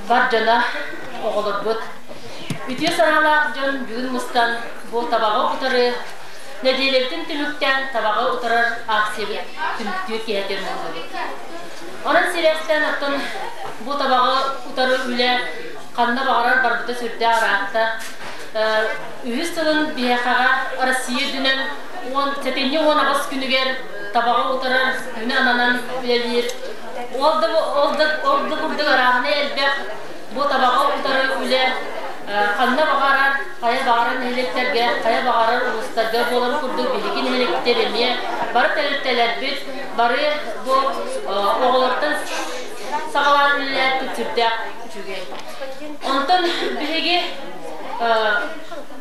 Бар дьоно, оҕолорбут, үтүө санаалаах дьон бүгүн мустан бу табаҕы утары нэдиэлэбитин түмүктээн табаҕы утарар акциябыт түмүктүүр киэһэтигэр муһуннубут. Онон сибээстээн оттон бу табаҕы утары үлэ ханна баҕарар барбыта сүрдээх ыраатта. Үһүс сылын биһиэхэҕэ Россия үрдүнэн сэтинньи 18 күнүгэр табаҕы утарар күнү ананан үлэлиир. Ол да, ол да, ол да курдук арааһынай элбэх бу табаҕы утары үлэ ханна баҕарар, хайа баҕарар нэһилиэктэргэ, хайа баҕарар улуустарга буоларын курдук биһиги нэһилиэктэр эмиэ бары тэрилтэлэрбит, бары бу оҕолортон саҕалаан үлэлээппит сүрдээх үчүгэй. Онтон биһиги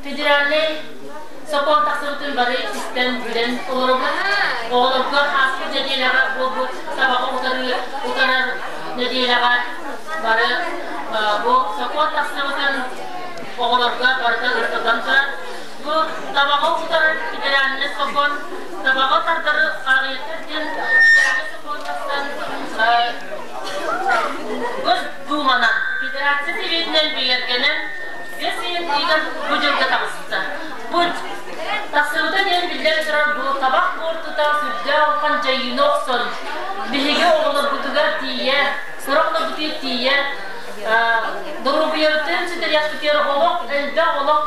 федеральнай сокуон тахсыбытын бары истэн, билэн олоробут. Оҕолорго ааспыт нэдиэлэҕэ буолбут табаҕы утарыы утарар нэдиэлэҕэ бары бу сокуон тахсыбытын оҕолорго барыта ырытыллан турар. Бу табаҕы утарар федеральнай сокуон табаҕы тардары аҕыйатар диэн федеральнай сокуон тахсан Госдуманан, Федерация Сэбиэтинэн бигэргэнэн, бэс ыйын ыйыгар бу дьылга таҕыста. Бу тахсыбыта диэн биллэн турар бу табах буортута сүрдээх улахан дьайыыны охсон, биһиги оҕолорбутугар тиийэ, кыра оҕолорбутугар тиийэ, доруобуйабытын сүтэриэхпитигэр олох элбэх олох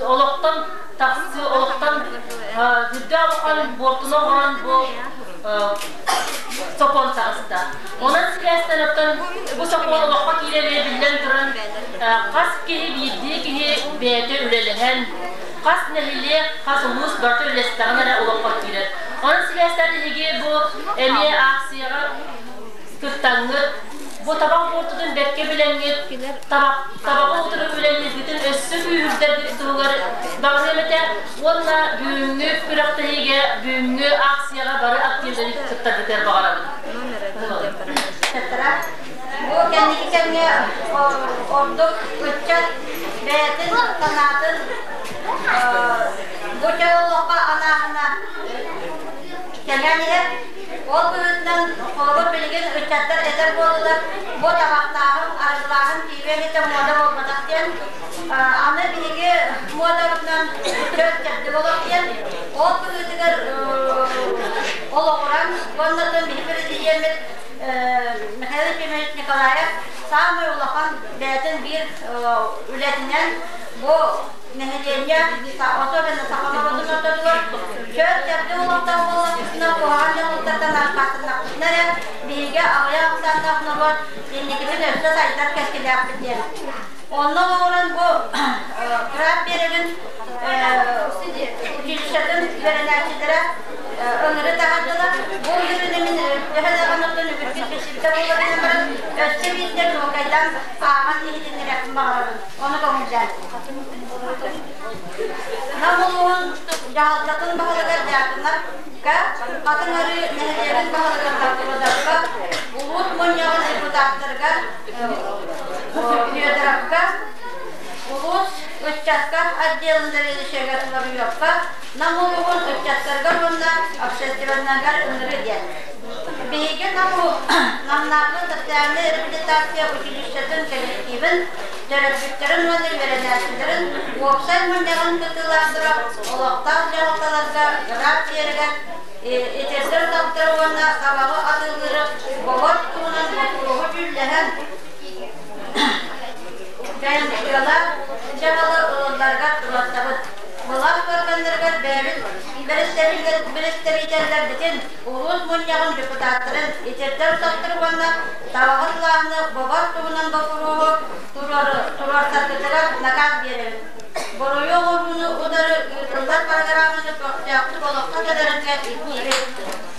олохтон тахсыы, олохтон сүрдээх улахан буортуну оҥорон бу сокуон таҕыста. Онон сибээстэн оттон бу сокуон олоххо киирэрэ биллэн туран, хас киһи биирдии киһи бэйэтэ үлэлэһэн, хас нэһилиэк, хас улуус барыта үлэлэстэҕинэ эрэ олоххо киирэр. Онон сибээстээн эһиги бу эмиэ акцияҕа кыттаҥҥыт, бу табах буортутун бэркэ билэҥҥит, табаҕы утары үлэлииргитин өссө күүһүрдэргит туһугар баҕарыам этэ уонна бүгүҥҥү күрэхтэһиигэ, бүгүҥҥү акцияҕа бары активнай кыттаргытыгар баҕарабын. Бу кэнники кэмҥэ ордук ыччат бэйэтин санаатын бу олоххо анааһына кэҥээн иһэр. Ол быһыытынан холобур билигин ыччаттар этэр буоллулар, бу табахтааһын, арыгылааһын киирэн итэ муода буолбатах диэн. Аны биһиги муодабытынан чөл чэбдик олох диэн. Ол быһыытыгар олоҕуран уонна биһи президеммит Михаил Ефимович Николаев саамай улахан бэйэтин биир үлэтинэн бу нэһилиэнньэ особенно саха норуотун ортотугар чөл чэбдик олохтоох буоллахпытына куһаҕан дьаллыктартан арахпаттаннахпытына эрэ биһиги аҕыйах ахсааннаах норуот инникитин өссө сайдар кэскилээхпит диэн. Онно олоҕуран бу Краб биэрэгин училищетын үөрэнээччилэрэ ыҥыры таһардылар. Бу ыҥырыыны мин төһө даҕаны оттон үгүскүт билсибитэ буоллар баран, өссө биирдэ чуолкайдаан ааҕан иһитиннэриэхпин баҕарабын. Ону көҥүллээн. Нам улууһун дьаһалтатын баһылыгар Дьяконовка, Хатыҥ Арыы нэһилиэгин баһылыгар Лавродовка, улуус мунньаҕын депутаттарыгар Федоровка, улуус ыччакка отделын заведующайыгар Соловьевка, Нам улууһун ыччаттарыгар уонна общественнайгар ыҥырыы диэн. Биһиги Намнааҕы социальнай реабилитация училищетын коллективын, төрөппүттэрин уонна үөрэнээччилэрин уопсай мунньаҕын кыттыылаахтара олохтоох дьаһалталарга грант биэрэргэ итирдэр утахтары уонна табаҕы атыылыыры бобор туһунан боппуруоһу дьүүллэһэн дьайымтыалаах дьаһалы ылылларыгар туруорсабыт. Былаас органнарыгар бэйэбит бэрэстэбиитэллэрбитин, улуус мунньаҕын депутаттарын итирдэр утахтары уонна табаҕы тылааһыны бобор туһунан боппуруоһу туруорсаргытыгар накаас биэрэбит. Буруйу оҥорууну утары ыытыллар программаны көхтөөхтүк олоххо киллэрэргэ ирдиибит.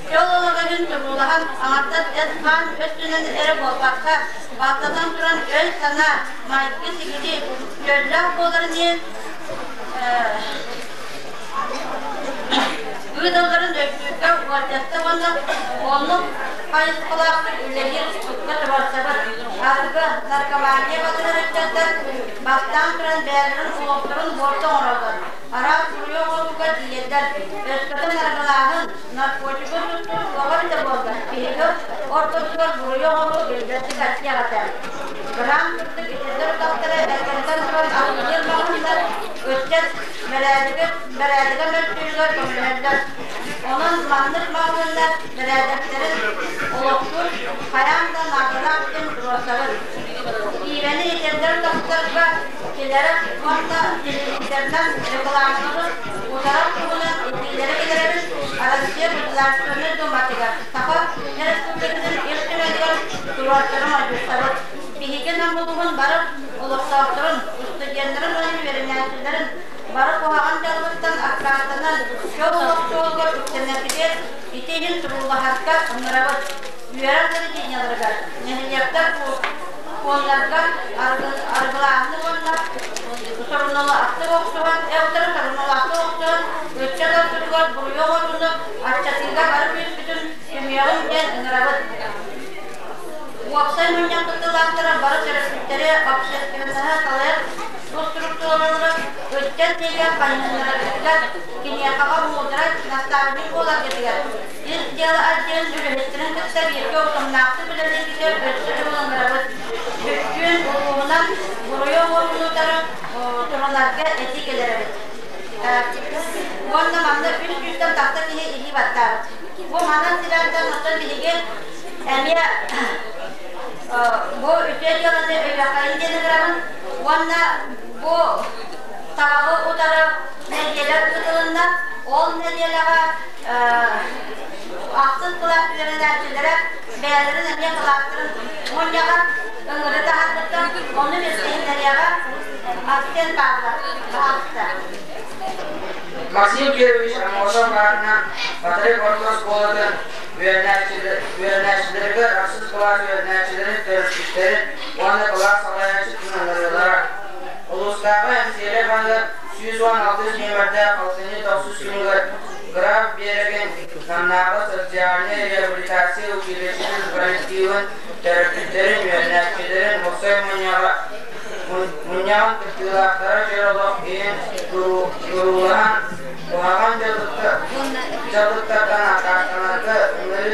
Чөл олоҕун туруулаһан, аҥардас эт-хаан өттүнэн эрэ буолбакка, бастатан туран өй-санаа, майгы-сигили чөллөөх буоларын иһин ыытылларын өйдүүргэ уолдьаста уонна оннук хайысхалаахтык үлэлиир тутка туруорсабыт. Арыгы, наркомания батыһар ыччаттар бастаан туран бэйэлэрин олохторун буорта оҥороллор. Араас буруйу оҥорууга тиийэллэр. Өскөтүн арыгылааһын, наркотигы туттуу суоҕа эбитэ буоллар, биһиги ортотугар буруйу оҥоруу биллэрдик аччыах этэ. Грант курдук итирдэр утахтары эргэритэн туран атыылыыр маҕаһыыннар ыччат бэрээдэгэ бэрээдэгэ мөлтүүрүгэр көмөлөһөллөр. Онон маннык маҕаһыыннар бэрээдэктэрин олохтуур хайаан да наадалаах диэн туруорсабын. Пиибэни итирдэр утахтарга киллэрэр уонна телевизорынан рекламалары утарар туһунан этиилэри киллэрэбин Россия Государственнай Думатыгар, Саха Республикатын Ил Түмэнигэр туруортарым одьуустабыт. Биһиги Нам улууһун бары олохтоохторун, студеннарын уонна үөрэнээччилэрин бары куһаҕан дьаллыктан аккаастанан, чөл олох суолугар үктэнэргитигэр ити иһин туруулаһарга ыҥырабыт. Үөрэх заведениеларыгар, нэһилиэктэр пуоннарга арыгылааһыны уонна сорунуулаахтык охсуһан, эбэтэр сорунуулаахтык охсуһан, ыччат ортотугар буруйу оҥорууну аччатыыга бары күүспүтүн түмүөҕүҥ диэн ыҥырабыт. Уопсай мунньах кыттыылаахтара бары төрөппүттэри, общественноһы салайар тус структуралары ыччат диэки хайыһыннараргытыгар, киниэхэҕэ муударай наставник буоларгытыгар, Ис дьыала отделын үлэһиттэрин кытта бииргэ утумнаахтык үлэлииргитигэр өссө төгүл ыҥырабыт. Бүттүүн улууһунан буруйу оҥорууну утары турунарга этии кэлэрэбит. Уонна манна үс сүүстэн тахса киһи илии баттаабыт. Бу манан сибээстээн оттон биһиги эмиэ бу үтүө дьыаланы өйүөххэйин диэн ыҥырабын уонна бу табаҕы утары нэдиэлэ ыытылынна. Ол нэдиэлэҕэ ахсыс кылаас үөрэнээччилэрэ бэйэлэрин эмиэ кылаастарын мунньаҕар ыҥыры таһаарбыттар. Ону билсиһиннэриэҕэ Арсен Павлов баһаалыста. Максим Кирович Аммосов аатынан Батарей орто оскуолатын үөрэнээччилэригэр ахсыс кылаас үөрэнээччилэрин төрөппүттэрин уонна кылаас салайааччытын ыҥырыылара. Улуустааҕы Эҥсиэли хаһыат 116 нүөмэрдээх алтынньы тохсус күнүгэр Граф Биэрэгин Намнааҕы социальнай реабилитация училищетын коллективын төрөппүттэрин, үөрэнээччилэрин уопсай мунньаҕа мунньаҕын кыттыылаахтара чөл олох иһин туруулаһан, куһаҕан дьаллыктартан аккаастанарга ыҥырыы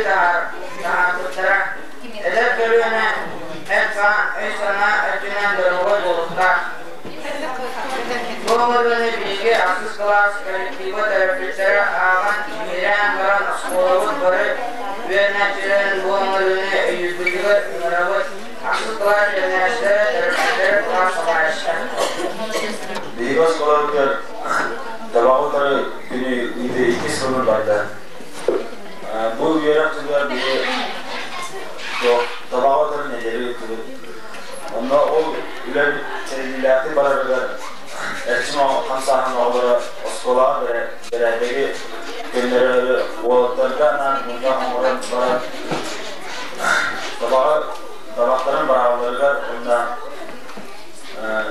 таһаарбыттара. Эдэр көлүөнэ эт-хаан, өй-санаа өттүнэн доруобай буолуохтаах. Бу ыҥырыыны биһиги ахсыс кылаас коллектива төрөппүттэрэ ааҕан, биһирээн баран оскуолабыт бары үөрэнээччилэрин бу ыҥырыыны өйүүрбүтүгэр ыҥырабыт. Ахсыс кылаас үөрэнээччилэрэ, төрөппүттэрэ кылаас салайааччыта. Биһиги оскуолабытыгар табаҕы утары күнү ыытыы иккис сылын барда. Бу үөрэх дьылыгар биһи табаҕы утары нэдиэлэ ыыттыбыт. Онно ол үлэ тэриллиилээхтик барарыгар эрчим хамсааһын оҕолоро оскуолаҕа бэрээдэги көннөрөөрү уолаттарга анаан мунньах оҥорон баран табаҕы табахтарын быраҕалларыгар уонна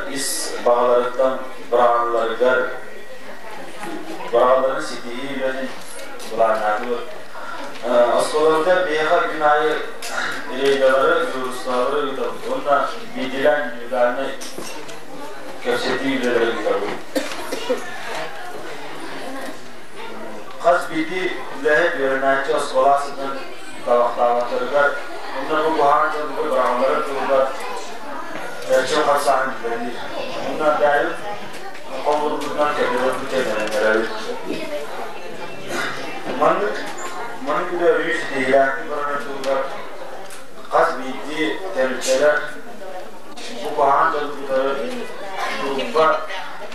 ис баҕаларыттан быраҕалларыгар быраҕалларын ситиһии үлэтин былааннаатыбыт. Оскуолабытыгар биһиэхэ күн аайы рейдалары, дьуһуурустубалары ыытабыт уонна биирдиилээн индивидуальнай кэпсэтии үлэлэри ыытабыт. Хас биирдии үлэһит үөрэнээччи оскуолаҕа сытан табахтаабаттарыгар уонна бу куһаҕан дьаллыгы быраҕалларын туһугар эрчим хамсааһын үлэлиир. Уонна бэйэбит хомуурбутунан көрдөрөрбүт эрэннэрэбит. Маннык маннык үлэ өрүү ситиһиилээхтик барарын туһугар хас биирдии тэрилтэлэр бу куһаҕан дьаллыктары группа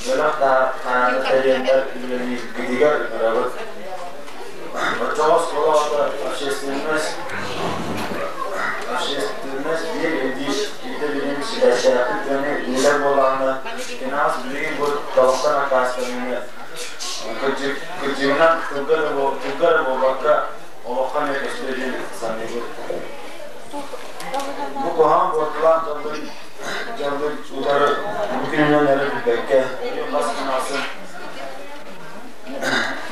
бөлөх таһаарар тэрийэннэр үлэлииргитигэр ыҥырабыт. Оччоҕо оскуола оҕото общественность общественность биир ирдиир ирдэбилин сибээстээхтик үлэни ыытар буоллаҕына, финанс билигин бу талахтан аккаастаныыны кырдьыгынан тылга эрэ буолбакка, олоххо куһаҕан буортулаах дьаллык дьаллык утары бу күнүнэн эрэ бүппэккэ, хас күн ахсын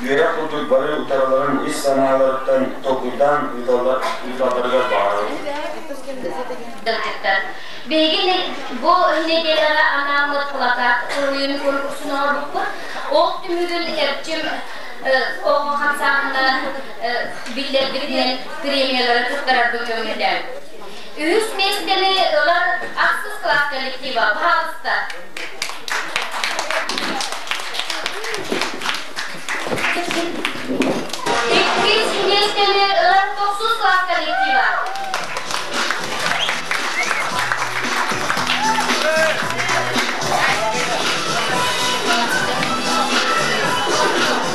үөрэх курдук бары утарыларын ис санааларыттан толкуйдаан ыыталлар ыыталларыгар баҕарабын. Биһиги бу нэдиэлэҕэ анааммыт плакат уруйун конкурсун оҥорбуппут. Ол түмүгүн Эрчим оҕо хамсааһына биллэрбитинэн премиялары туттарарбын көҥүллээн. Үһүс миэстэни ылар ахсыс класс коллектива, пожалуйста. Иккис миэстэни ылар тохсус класс коллектива.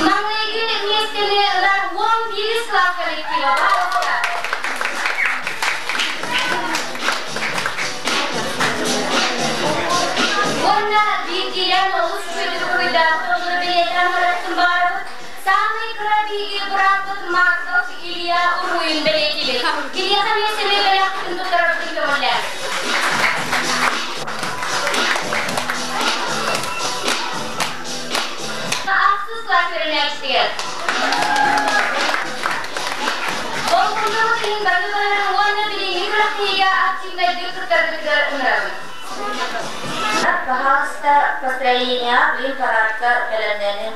Маҥнайгы миэстэни ылар 11 класс коллектива, пожалуйста. Уонна биирдиилээн олус үчүгэйдик уруйдаабыт оҕолору бэлиэтээн бараттым баҕарабыт. Саамай кыра биһиги бырааппыт Марков Илья уруйун бэлиэтиибит. Киниэхэ эмиэ сэмэй бэлэхпитин туттарарбытын көҥүллээбит. Ахсыс класс үөрэнээччитигэр. Ол курдук иһин бары барарын уонна билиҥҥи күрэхтэһиигэ активнайдык кыттаргытыгар ыҥырабын. Пожалуйста, построение блин парадка бэлэмнэни.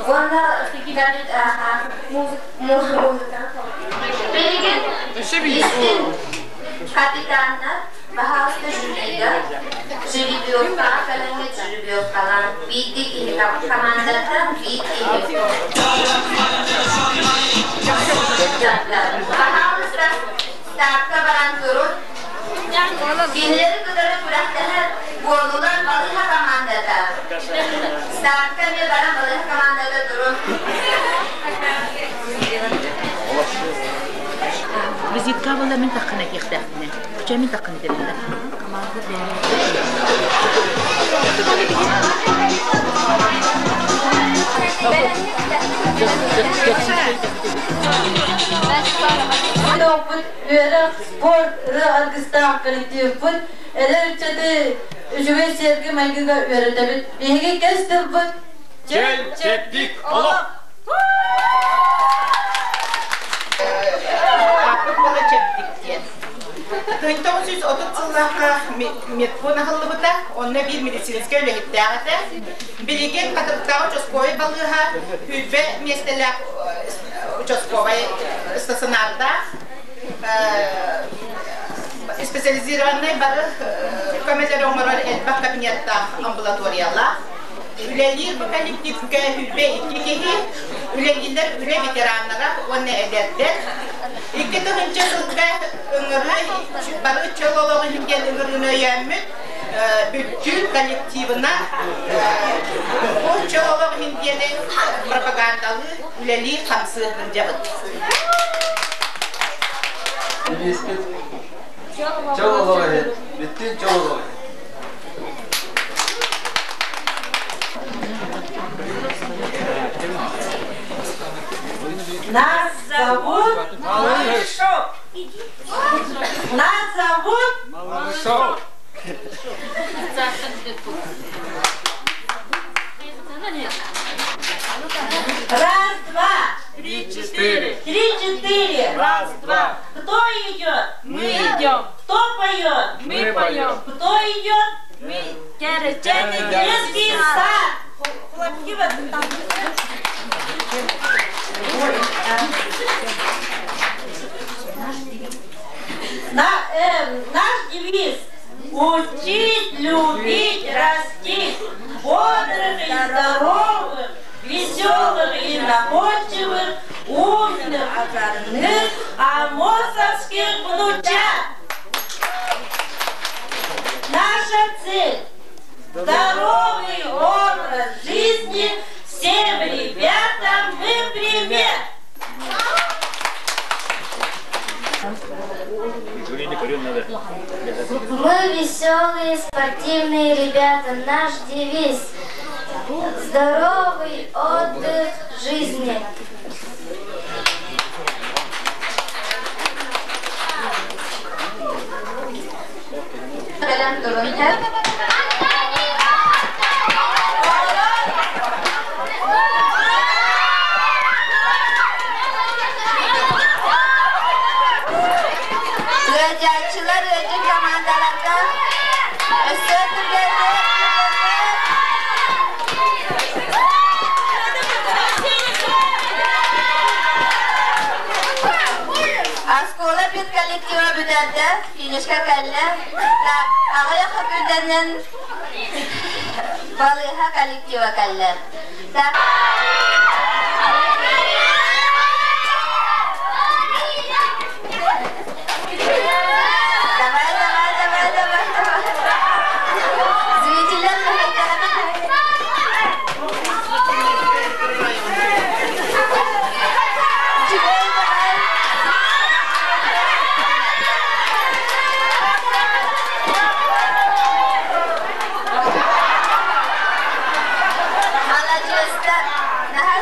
Уонна музыка. Билигин истин капитаннар Баһаалыста жюрига, жеребьевкаҕа кэлэҥҥит жеребьевкалаан биирдии киһи командаттан биир киһи Баһаалыста стартка баран турун. Кинилэри кытары күрэхтэһэр буоллулар балыыһа командата. Стартка эмиэ баран балыыһа командата турун. Визитка була мин таххына киэхтээхпинэ. Куча мин таххына дэриннэ. Опыт, үөрэх, спорт, ырыа аргыстаах коллективпыт эдэр ыччаты үчүгэй сиэргэ-майгыга үөрэтэбит. Биһиги кэс тылбыт Чөл, чэбдик олох! Ааппыт буола чэбдик диэн. 1930 сыллаахха медпуун аһыллыбыта, онно биир медицинскэй үлэһиттээх этэ. Билигин Хатырыктааҕы участковай балыыһа 20 миэстэлээх участковай стационардаах специализированнай бары көмөлөрү оҥорор элбэх кабинеттаах амбулаториялаах. Үлэлиир бу коллективка 22 киһи, үлэлииллэр үлэ ветераннара уонна эдэрдэр. 2000 сылга ыҥырыы бары чөл олоҕу иһин диэн ыҥырыыны өйөөммүт бүттүүн коллективынан бу чөл олох иһин диэни пропагандалыы, үлэлии хамсыы сылдьабыт. Илииспит чөл олоҕу иһин, бүттүүн чөл олоҕу иһин. Нас зовут Малышов. Нас зовут Малышов. Раз, два. Три, четыре. Три, четыре. Раз, два. Кто идет? Мы идем. Кто поет? Мы поем. Кто идет? Мы. Детский сад. Хлопки вот там. На, наш девиз – учить, любить, растить, бодрых и здоровых, веселых и находчивых, умных, озорных, амосовских внучат. Наша цель – здоровый образ жизни, всем ребятам мы пример. Мы веселые спортивные ребята. Наш девиз – здоровый отдых жизни. бэлэм турун һэр. Ыалдьааччылар ыалдьыт командаларга өссө түргэнник Оскуола педколлектива бүтэрдэ, финишка кэллэ. Так, аҕыйах күндэнэн балыыһа коллектива кэллэ. Так. Давай, давай, давай, давай, давай. Зрителлэр Үчүгэй давай. Маладьыастар. Наһаа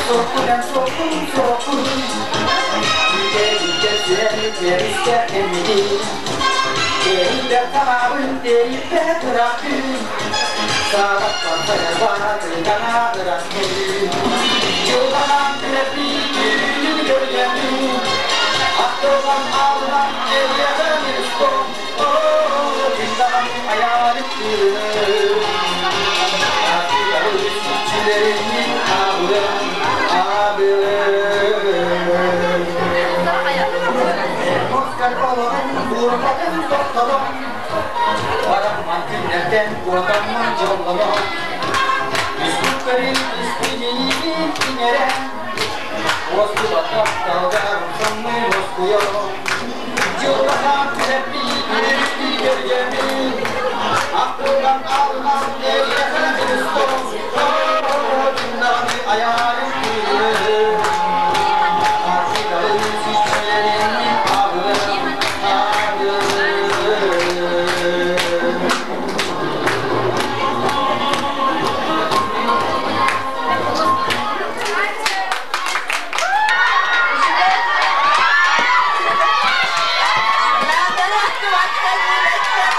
Соккунан соккун соккун, Үчүгэй.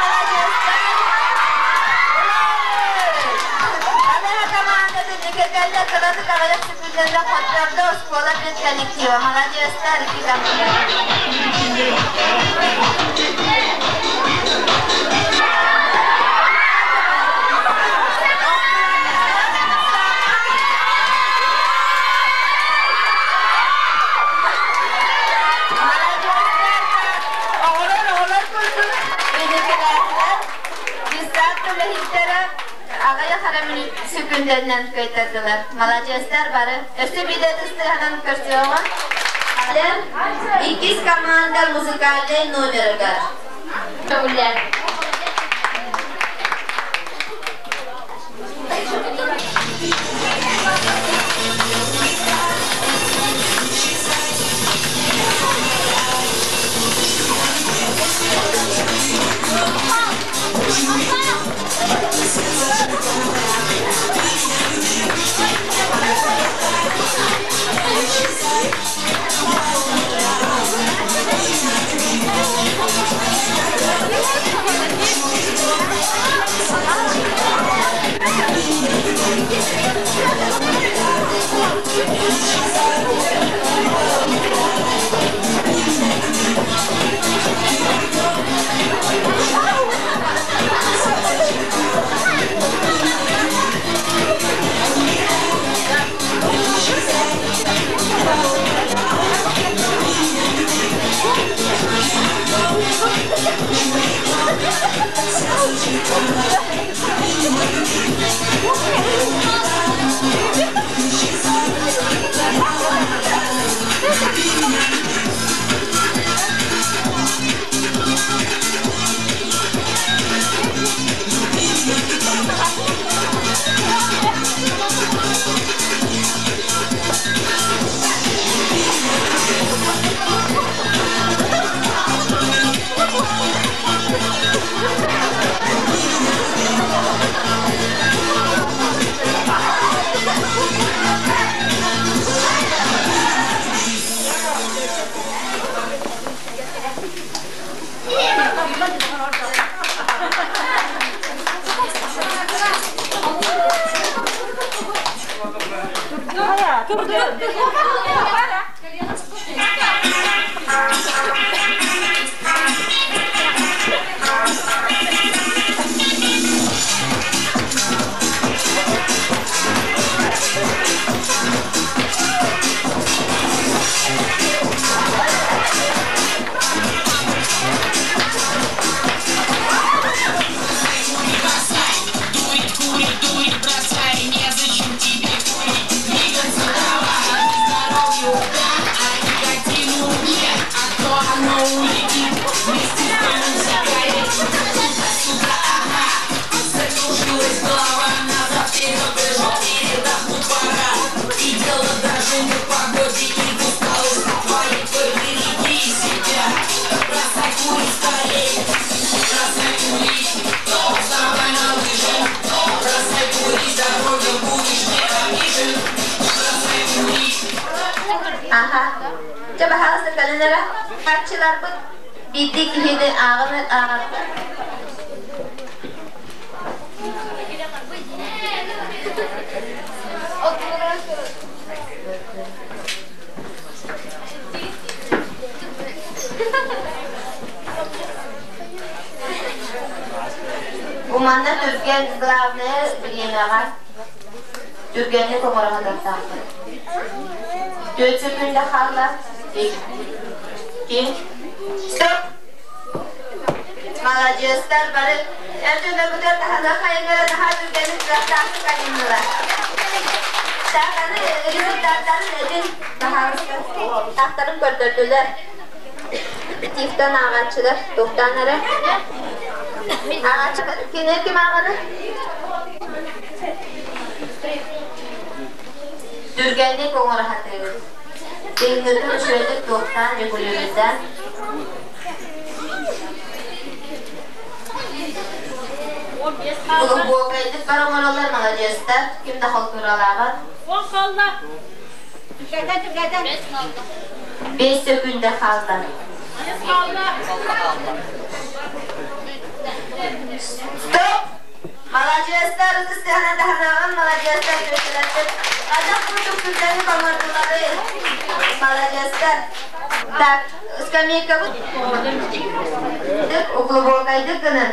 Маладьыастар. Алаһа командатын Никитэллэ кыраты аҕыйах секундалар хоттордо оскуола педколлектива. Маладьыастар икки команда. Маладьыастар, оҕолор оҕолор курдук инникилээтилэр. Десант үлэһиттэрэ аҕыйах эрэ секундэннэн кыайтардылар. Маладьыастар бары. Өссө биирдэ ытыстыһанан көрсүөҕүҥ. Иккис команда музыкальнай номерыгар. Көҥүллээн. Аха. Чэ, баһаалыста кэлин эрэ. Харчыларбыт биирдии киһини ааҕан ааҕарбыт. Бу манна түргэн, главное, бириэмэҕэ түргэнник оҥоро сатыахтаахпыт. Түөрт сөкүүндэ хаалла. Икки. Стоп! Маладьыастар бары эр дьоннорбутугар таһына хайыҥара наһаа түргэнник кыахтаахтык айыннылар. Тааханы результаттарын этин баһаарыска тахтарын көрдөрдүлэр. Тифтан ааҕааччылар туохтаан эрэ? Ааҕааччы кини ким ааҕары? Түргэнник оҥоро сатыыбыт. Тыыҥҥытын үчүгэйдик туохтаан регулируйдаан. Глубокайдык бар оҥороллор маладьыастар, ким да холтууралаабат. Он хаалла. 5 сөкүүндэ хаалла. Стоп! Маладьыастар ытыстыһана таһынаҕын, маладьыастар күөттэлэртэн Хайдах курдук түргэнник оҥордулары. Маладьыастар. Так, скамейкабыт углубокайдык гынан.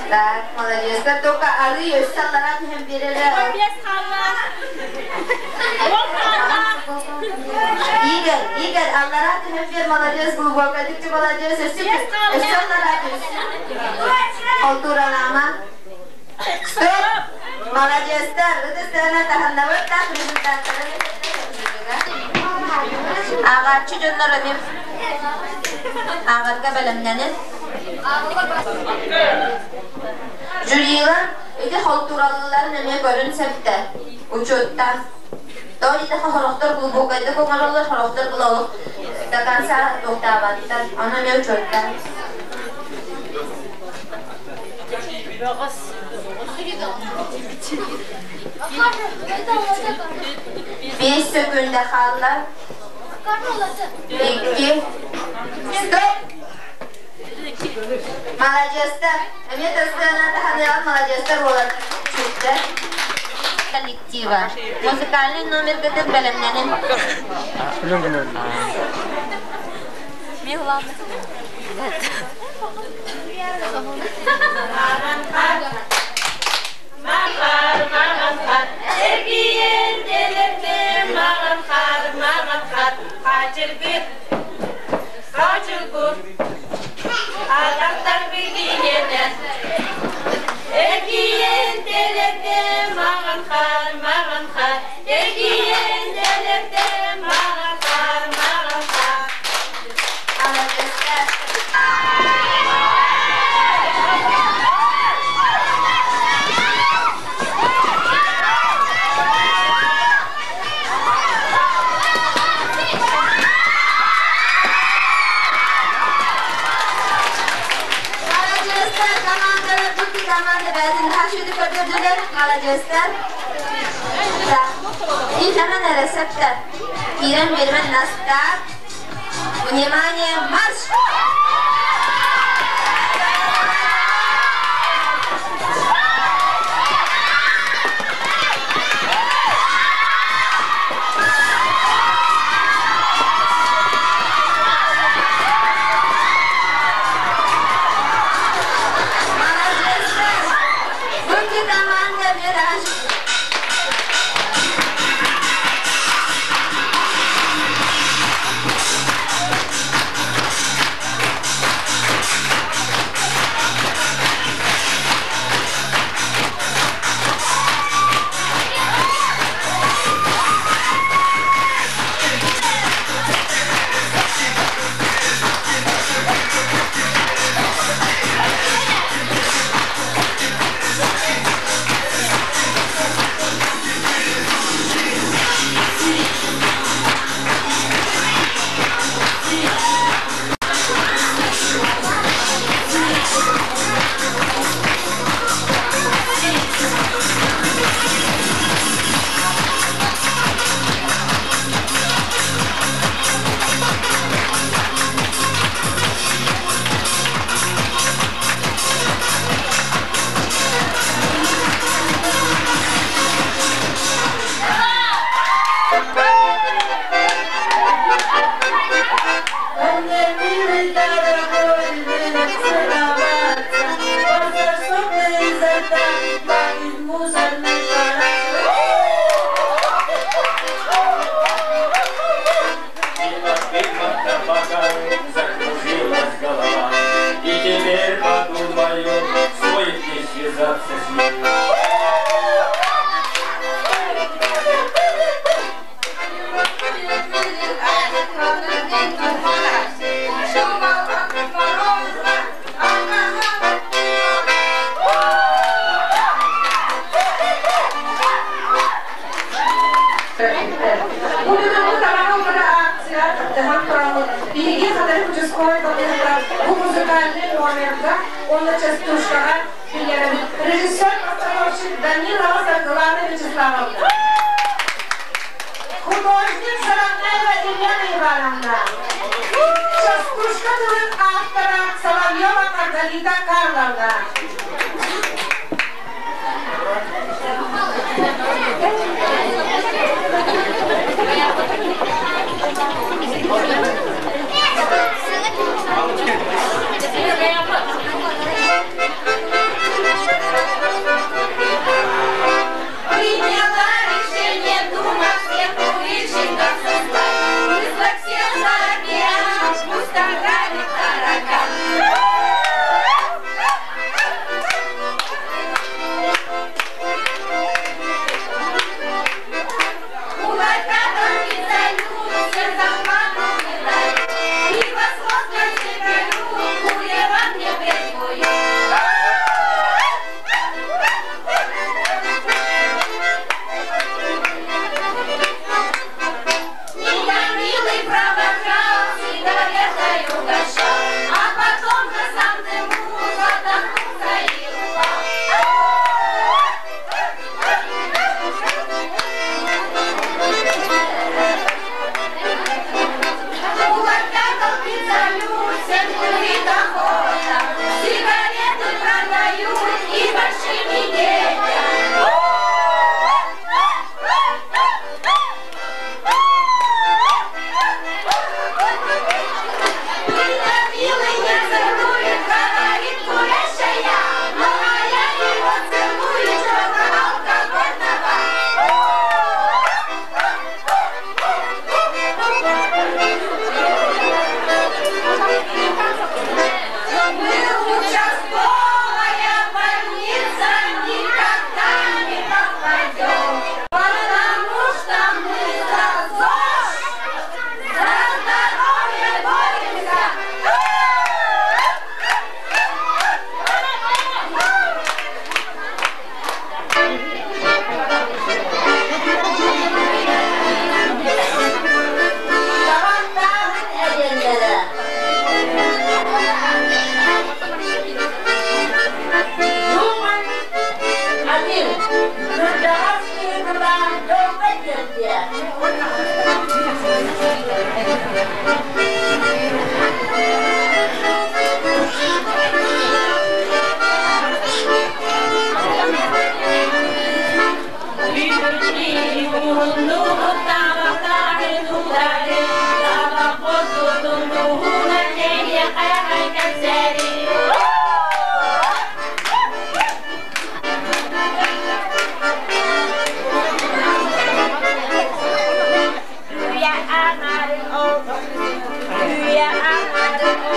Так, молодец. Только ары өссө аллараа түһэн биэрэрэ. Игорь, Игорь, аллараа түһэн биэр, молодец, глубокайдык молодец, өссө өссө аллараа түс. Холтууралаама. Стоп! Молодецтар, ытыстарына таһыннабыт так результаттарын Ааҕааччы дьоннор эмиэ ааҕарга бэлэмнэнин. Жюрилар ити холтууралларын эмиэ көрүн сөптө, учуоттаан. Тоҕо диэтэххэ сорохтор глубокайдык оҥороллор, сорохтор была до конца туохтаабаттар. Ону эмиэ учуоттаан. 5 сөкүүндэ хаалла. Икки. Стоп! Маладьыастар. Эмиэ тастыана таһаныаҕын маладьыастар буолан сүттэр. Коллектива. Музыкальный номергытын бэлэмнэнин. Эргийэн кэлэрдим маҕан хаар, маҕан хаар, хаачыргыт, хаачыргыт, атахтар билиэнэ. Эргийэн кэлэрдим маҕан хаар, маҕан хаар, эргийэн кэлэрдим маҕан хаар, маҕан хаар. Маладьыастар командалар, бу команда бэйэтин хаһыты көрдөрдүлэр. Маладьыастар. И hemen рецептер. Киирэн биэрмэн на старт. Внимание, марш! Команда «Мираж». Мне, милый дорогой, велик целоваться, Позарсотный изо рта, из мусорной От дыма табака закружилась голова. И теперь подумаю, стоит ли связаться с ним. Бу бүгүҥҥү табаҕы утары акция кыттыһан тураммыт, биһиги Хатырык участковай балыыһата бу музыкальнай номерга уонна частушкаҕа биллэрэбит. Режиссер-постановщик Данилова Саргылана Вячеславовна. Художник Сараннаева Елена Ивановна. Частушка тылын автора Соловьева Маргарита Карловна. Приняла решение Дума всех курильщиков сослать, выслать всех за океан, пусть там грабит таракан. Кулака толпится люд, всех зарплату не дают. Пиво с водкой все берут, курево мне требуют. Меня милый провожал, сигаретой угощал, а потом на сам дыму задохнулся и упал. У ларька толпится люд, всем курит охота, сигареты продают и большим, и детям. Меня милый не целует, говорит курящая, ну а я его целую, черта алкогольного. Мы участковая больница никогда не пропадем, потому что мы за ЗОЖ, за здоровье боремся. Табахтааһын эриэннэрэ. You.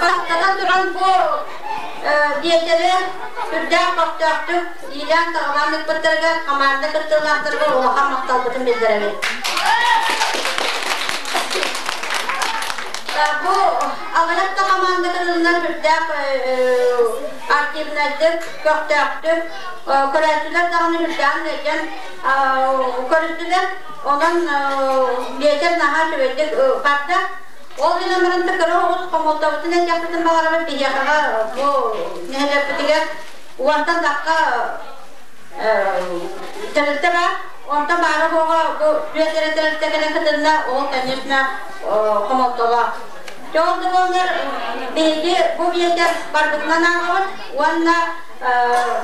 Бастатан туран бу биэтэри сүрдээх көхтөөхтүк иилээн-саҕалаан ыыппыттарыгар хамаанда кыттыылаахтарыгар улахан махталбытын биллэрэбит. Бу аҕыйах да хамаанда кытылынан сүрдээх активнайдык, көхтөөхтүк көрөөччүлэр даҕаны сүрдээҕин ыалдьан көрүстүлэр. Онон биэчэр наһаа үчүгэйдик барда. Ол гынан баран да кыра оҕус хомолтобутун этиэхпитин баҕарабыт биһиэхэҕэ бу нэһилиэкпитигэр уонтан тахха тэрилтэ баар. Онтон баара буоҕа бу түөрт эрэ тэрилтэ кэлэн кытынна, ол, конечно, хомолтолоох. Дьэ ол да буоллар биһиги бу биэчэр барбытынан ааҕабыт уонна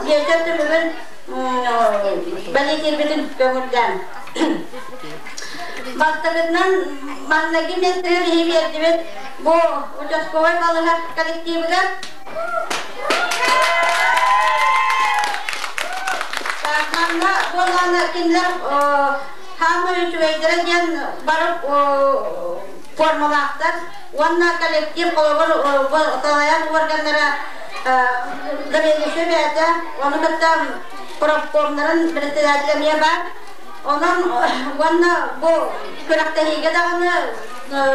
биэчэр түмүгүн бэлиэтиирбитин көҥүллээн. Бастакытынан маҥнайгы миэстэни биһи биэрдибит бу участковай балыыһа коллективыгар. Манна буоллаҕына кинилэр хаамыы үчүгэйдэрэ диэн бары формалаахтар уонна коллектив холобур салайар органнара заведующай бэйэтэ, ону кытта профкомнарын председателэ эмиэ баар. Онон уонна бу күрэхтэһиигэ даҕаны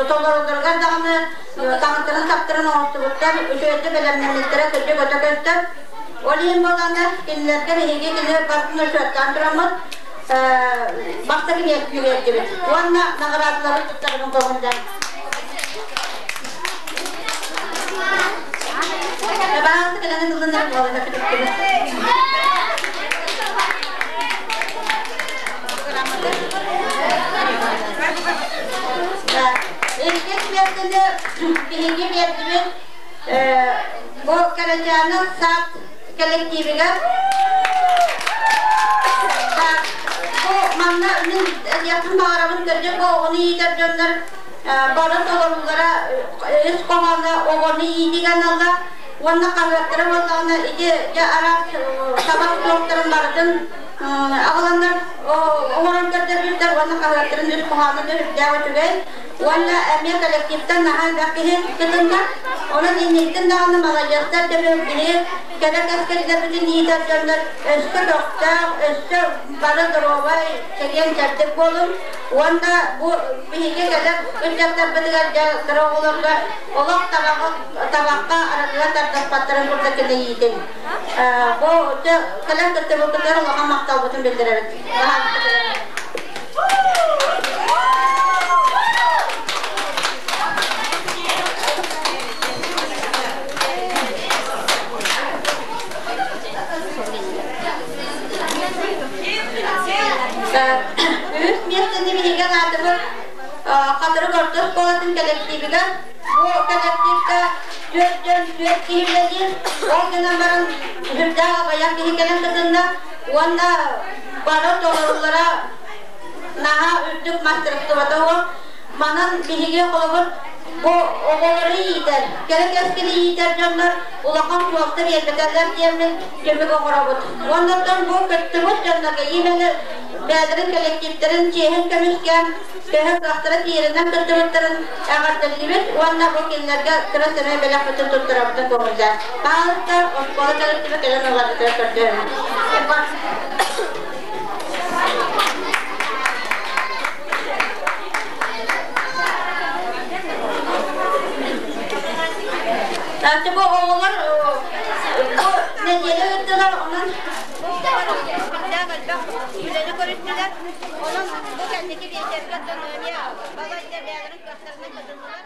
толороллоругар даҕаны таҥастарын-саптарын оҥостубуттар, үчүгэйдик бэлэмнэммиттэрэ кырдьык өтө көстөр. Ол иһин буоллаҕына кинилэргэ биһиги кини барытын учуоттаан тураммыт бастакы миэстэни биэрдибит уонна наҕараадалары туттарбын көҥүллээн. Баҕалты кэлэн ылынар буолан Иккис миэстэни биһиги биэрдибит бу Кэрэчээнэ сад коллективигэр. Бу манна мин этиэхпин баҕарабын кырдьык бу оҕону иитэр дьоннор бары толоруулара ис хоһооно оҕону иитиигэ аналлаах уонна хаһыаттара буоллаҕына ити дьэ араас табах суохтарын барытын аҕаланнар оҥорон көрдөрбүттэр уонна хаһыаттарын үс хоһооно үрдээх үчүгэй уонна эмиэ коллективтан наһаа элбэх киһи кытынна. Онон инниттэн даҕаны маладьыастар дөбү биһи кэлэ кэскиллэрбитин иитэр дьоннор өссө көхтөөх, өссө бары доруобай, чэгиэн-чэбдик буолун уонна бу биһиги кэлэр ыччаттарбытыгар дьэ кыра оҕолорго олох табаҕы табахха арыгыга тардыспаттарын курдук гына иитин. Бу кэлэн кыттыбыккытыгар улахан махталбытын биллэрэбит. Үһүс миэстэни биһиги анаатыбыт Хатырык орто оскуолатын кэлэктиибигэр. Бу кэлэктиипкэ түөрт дьон түөрт киһи үлэлиир. Ол гынан баран сүрдээх аҕыйах киһи кэлэн кытынна уонна бары толоруллара наһаа үрдүк мастарыстыбата суох. Манан биһиги холобур бу оҕолору иитэр, кэрэ кэскили иитэр дьоннор улахан суолта биэрбэтэллэр диэммин түмүк оҥоробут. Уонна оттон бу кыттыбыт дьоннорго именно бэйэлэрин кэлэктииптэрин чиэһин көмүскээн, төһө кыахтара тиийэринэн кыттыбыттарын эҕэрдэлиибит уонна бу кинилэргэ кыра сэмэй бэлэхпитин туттарабытын көҥүллээн. Паалыста оскуола кэлэктиибэ кэлэн ыларгытыгар көрдөһөбүн. Бу оҕолор бу нэдиэлэ ыыттылар, онон үлэни көрүстүлэр. Онон бу кэнники биэчэргэ дьон эмиэ балайда бэйэлэрин кыахтарынан кытыннылар.